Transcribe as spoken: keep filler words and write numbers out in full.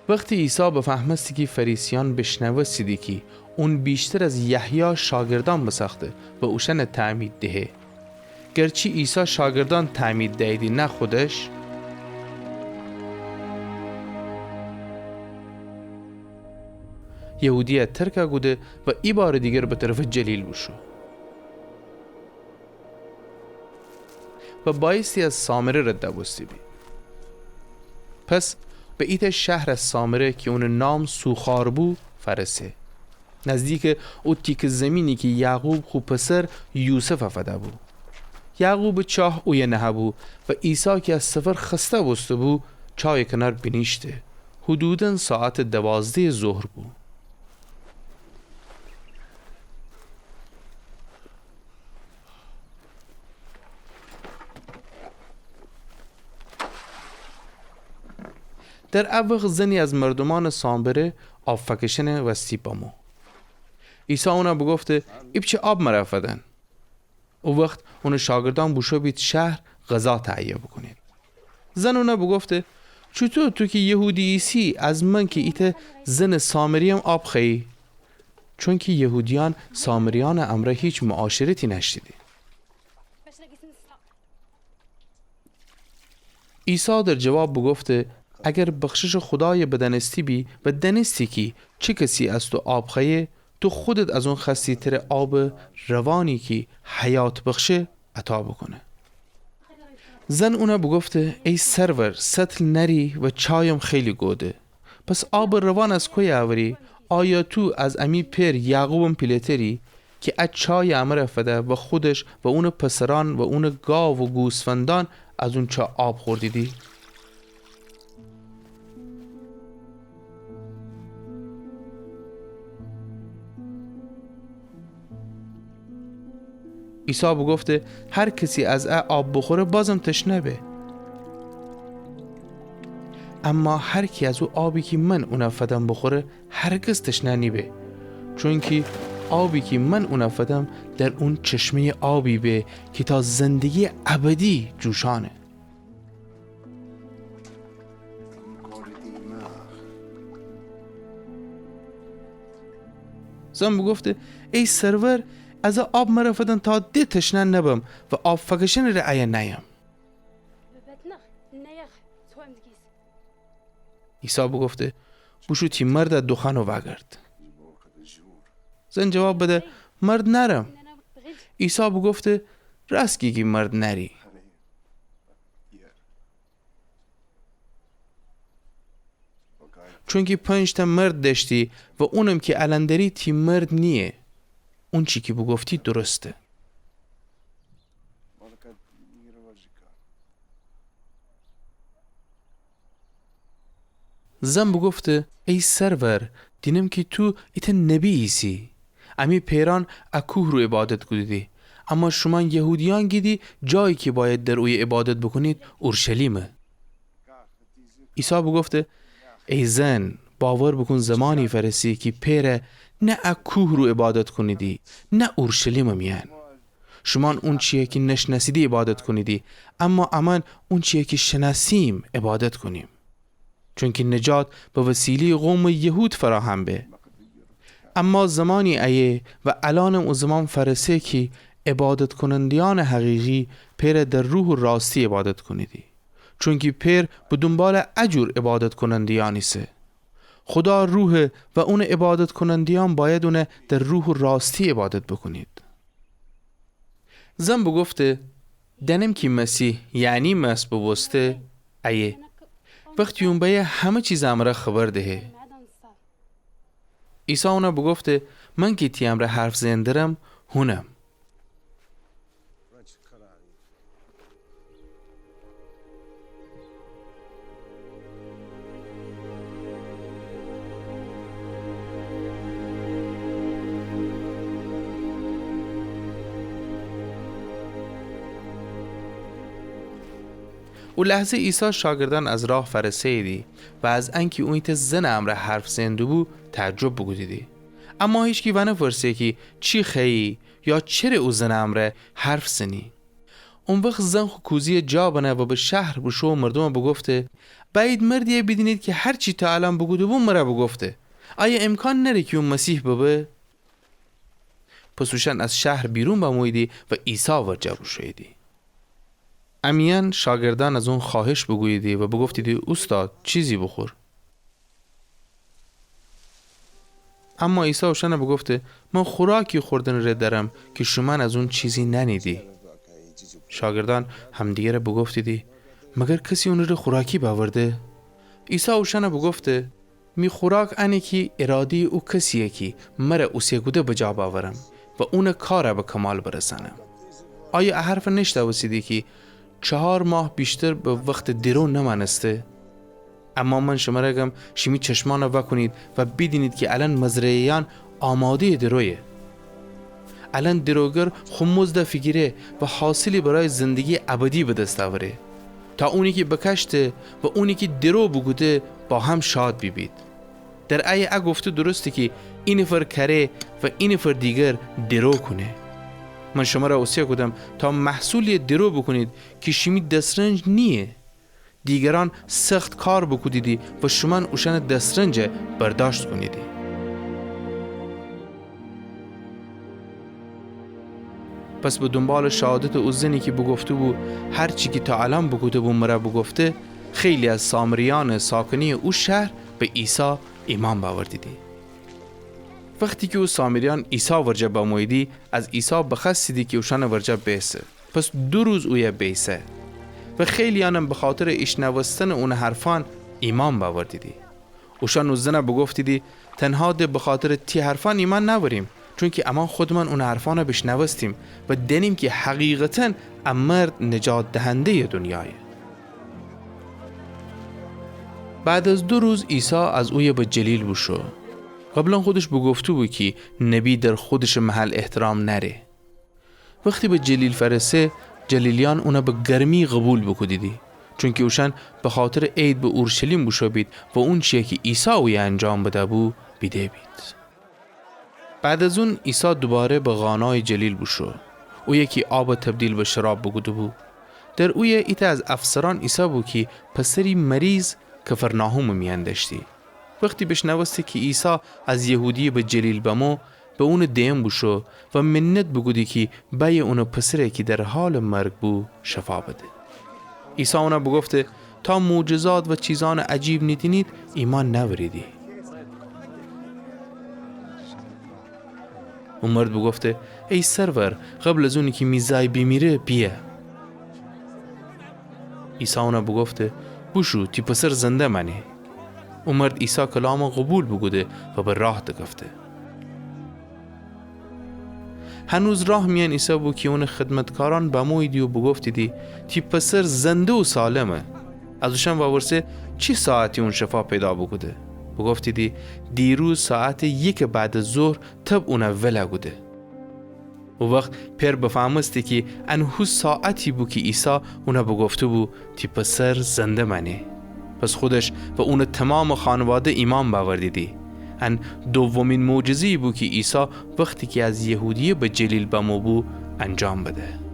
وختی عیسی بفهمسته کی فریسیأن بیشنوستیدی کی اون ویشتر از یحیی شاگردأن بسأخته و اوشأنَ تعمید دهه، گرچی عیسی شاگردأن تعمید دییدی نه خودش، یهودیه ترکَ کوده و ایبارٚ دیگر به طرفٚ جلیل بوشو. و بأیستی از سامره رد بوسته بی. پس به ایتأ شهر از سامره کی اونٚ نام سوخار بو، فأرسه، نزدیکٚ او تیکه زیمینی کی یعقوب خو پسر یوسفَ فده‌بو. یعقوبٚ چاه اویه نهه‌بو و عیسی کی از سفر خسته بوسته‌بو، چایٚ کنار بینیشته. حدوداً ساعتٚ دوازده‌یٚ ظهر بو. در ا وخت زنی از مردومأنٚ سامره آب فأکشأنٚ وستی بمو. عیسی اونَ بوگفته: ایپچه آب مرَ فدن. او وخت اونٚ شاگردأن بوشو بید شهر غذا تهیه بوکونید. زن اونَ بوگفته: چوطو تو کی یهودی ایسی از من کی ایتأ زنٚ سامری‌یم آب خوأیی؟ چونکی یهودیأن سامریأنٚ امرأ هیچ معاشرتی نأشتیدی. عیسی در جواب بوگفته: اگر بخششٚ خودایَ بدأنسته بی و دأنستی کی چه کسی از تو آب خوأیه، تو خودت از اون خوأستی تره آبٚ روانی کی حیات بخشه عطا بوکونه. زن اونَ بوگفته: ای سرور، سطل نأری و چایم خیلی گوده. پس آبٚ روان از کویه اوری؟ آیا تو از امی پئر یعقوبم پیله‌تری کی ا چایَ امرَ فده و خودش و اونٚ پسرأن و اونٚ گاو و گوسفندأن از اون چا آب خوردیدی؟ عیسی بوگفته: هر کسی از ا آب بوخوره، بازم تشنه به. اما هر کی از او آبی کی من اونَ فدم بوخوره، هرگز تشنه نیبه. چونکی آبی کی من اونَ فدم، در اون چشمه‌یٚ آبی به کی تا زندگی‌یٚ ابدی جوشأنه. زن بوگفته: ای سرور، از ا آب مرَ فدن تا د تشنه نبم و آب فأکشأنٚ ره ایه نأیم. عیسی بوگفته: بوشو تی مردَ دوخوأن و وأگرد. زن جواب بده: مرد نأرم. عیسی بوگفته: رأست گی کی مرد نأری. چونکی پنج‌تأ مرد دأشتی و اونم کی الأن دأری تی مرد نییه. اونچی کی بوگفتی درسته. زن بوگفته: ای سرور، دینم کی تو ایتأ نبی ایسی. امی پئرأن ا کوه رو عبادت کودیدی، اما شومأن یهودیأن گیدی جایی کی بأید در اویه عبادت بوکونید اورشلیمه. عیسی بوگفته: ای زن، باور بوکون زمانی فأرسی کی پئرَ نه ا کوه رو عبادت کونیدی، نه اورشلیمٚ میأن. شومأن اونچی‌یَ کی نشنأسیدی عبادت کونیدی، اما امأن اونچی‌یَ کی شنأسیم عبادت کونیم. چونکی نجات به وسیله‌یٚ قومٚ یهود فراهم به. اما زمانی ایه و الأنم او زمان فأرسه کی عبادت کوننده‌یأنٚ حقیقی پئرَ در روح و راستی عبادت کونیدی. چونکی پئر به دونبالٚ ا جور عبادت کوننده‌یأن ایسه. خودا روحه و اونٚ عبادت کوننده‌یأن بأید اونَ در روح و راستی عبادت بوکونید. زن بوگفته: دأنم کی مسیح، یعنی مسح بوبوسته، ایه. وختی اون بأیه همه چیزٚ امرأ خبر دهه. عیسی اونَ بوگفته: من کی تی امرأ حرف زئن درم، هونم. او لحظه عیسی شاگردأن از راه فأرسه‌ییدی و از انکی اون ایتأ زنٚ امرأ حرف زئن دوبو تعجب بوکودیدی. اما هیچکی وأنپرسه کی چی خوأیی یا چره او زنٚ امرأ حرف زنی. او وخت زن خو کوزه‌یَ جا بنه و به شهر بوشو و مردومَ بوگفته: بأیید مردیَ بیدینید کی هر چی تا الأن بوکوده‌بو مره بوگفته. آیا امکان نأره کی او مسیح ببه؟ پس اوشأن از شهر بیرون بموییدی و عیسی ورجه بوشوییدی. اَ میأن شاگردأن از اون خوأهش بوکودیدی و بوگفتیدی: اوستاد، چیزی بوخور. اما عیسی اوشأنَ بوگفته: من خوراکی خوردنٚ ره دأرم کی شومأن از اون چیزی نأنیدی. شاگردأن همدیگرَ بوگفتیدی: مگر کسی اونٚ ره خوراکی بأورده؟ عیسی اوشأنَ بوگفته: می خوراک انه کی اراده‌یٚ او کسییه کی مره اوسه کوده بجا بأورم و اونٚ کارَ به کمال برسأنم. آیا اَ حرفَ نیشنوستیدی کی چهار ماه ویشتر به وختٚ درو نمأنسته؟ اما من شمره گم، شیمی چشمأنَ وأکونید و بیدینید کی الأن مزرعه‌یأن آماده‌یٚ درویه. الأن دروگر خو مزدَ فیگیره و حاصلی برای زندگی‌یٚ ابدی به دس اوره، تا اونی کی بکأشته و اونی کی درو بوکوده با هم شاد بیبید. در ایه اَ گفته درسته کی اینفر کأره و اینفر دیگر درو کونه. من شمره اوسه کودم تا محصولی‌یَ درو بوکونید کی شیمی دسرنج نییه. دیگرأن سخت کار بوکودیدی و شومأن اوشأنٚ دسرنجَ برداشت کونیدی. پس به دونبالٚ شهادتٚ او زنی کی بوگفته‌بو هر چی کی تا الأن بوکوده‌بو مره بوگفته، خیلی از سامریأنٚ ساکنه‌یٚ او شهر به عیسی ایمأن بأوردیدی. وختی کی او سامریأن عیسی ورجه بموییدی، از عیسی بخوأستیدی کی اوشأنٚ ورجه بیسه. پس دو روز اویه بیسه و خیلی‌یأنم بخاطرٚ ایشنوستنٚ اونٚ حرفأن ایمأن بأوردیدی. اوشأن او زنَ بوگفتیدی: تنها د بخاطرٚ تی حرفأن ایمأن نأوریم، چونکی امأن خودمأن اونٚ حرفأنَ بیشنوستیم و دأنیم کی حقیقتاً اَ مرد نجات دهنده‌یٚ دونیایه. بعد از دو روز عیسی از اویه به جلیل بوشو. قبلاً خودش بوگفته‌بو کی نبی در خودشٚ محل احترام نأره. وختی به جلیل فأرسه، جلیلیأن اونَ به گرمی قوبیل بوکودیدی، چونکی اوشأن بخاطرٚ عید به اورشلیم بوشو بید و اونچی‌یَ کی عیسی اویه انجام بده‌بو بیده بید. بعد از اون عیسی دوباره به قانایٚ جلیل بوشو، اویه کی آبَ تبدیل به شراب بوکوده‌بو. در اویه ایتأ از افسرأن ایسه‌بو کی پسری مریض کفرناحومٚ میأن دأشتی. وختی بیشنوسته کی عیسی از یهودیه به جلیل بمو، به اونٚ دئن بوشو و منت بوکودی کی بأیه اونٚ پسرَ کی در حالٚ مرگ بو، شفا بده. عیسی اونَ بوگفته: تا معجزات و چیزأنٚ عجیب نیدینید، ایمأن نأوریدی. او مرد بوگفته: ای سرور، قبل از اونی کی می زای بیمیره، بیأ. عیسی اونَ بوگفته: بوشو، تی پسر زنده مأنه. او مرد عیسی کلامَ قوبیل بوکوده و به راه دکفته. هنوز راه میأن ایسه‌بو کی اونٚ خدمتکارأن بموییدی و بوگفتیدی: تی پسر زنده و سالمه. از اوشأن وورسه چی ساعتی اون شفا پیدا بوکوده؟ بوگفتیدی: دیروز ساعتٚ یکٚ بعد از ظهر تب اونَ ول کوده. او وخت پئر بفهمسته کی ان هو ساعتی بو کی عیسی اونَ بوگفته‌بو: تی پسر زنده مأنه. پس خودش و اونٚ تومامٚ خانواده ایمأن بأوردیدی. ان دومین معجزه‌یی بو کی عیسی وختی کی از یهودیه به جلیل بمو بو، انجام بده.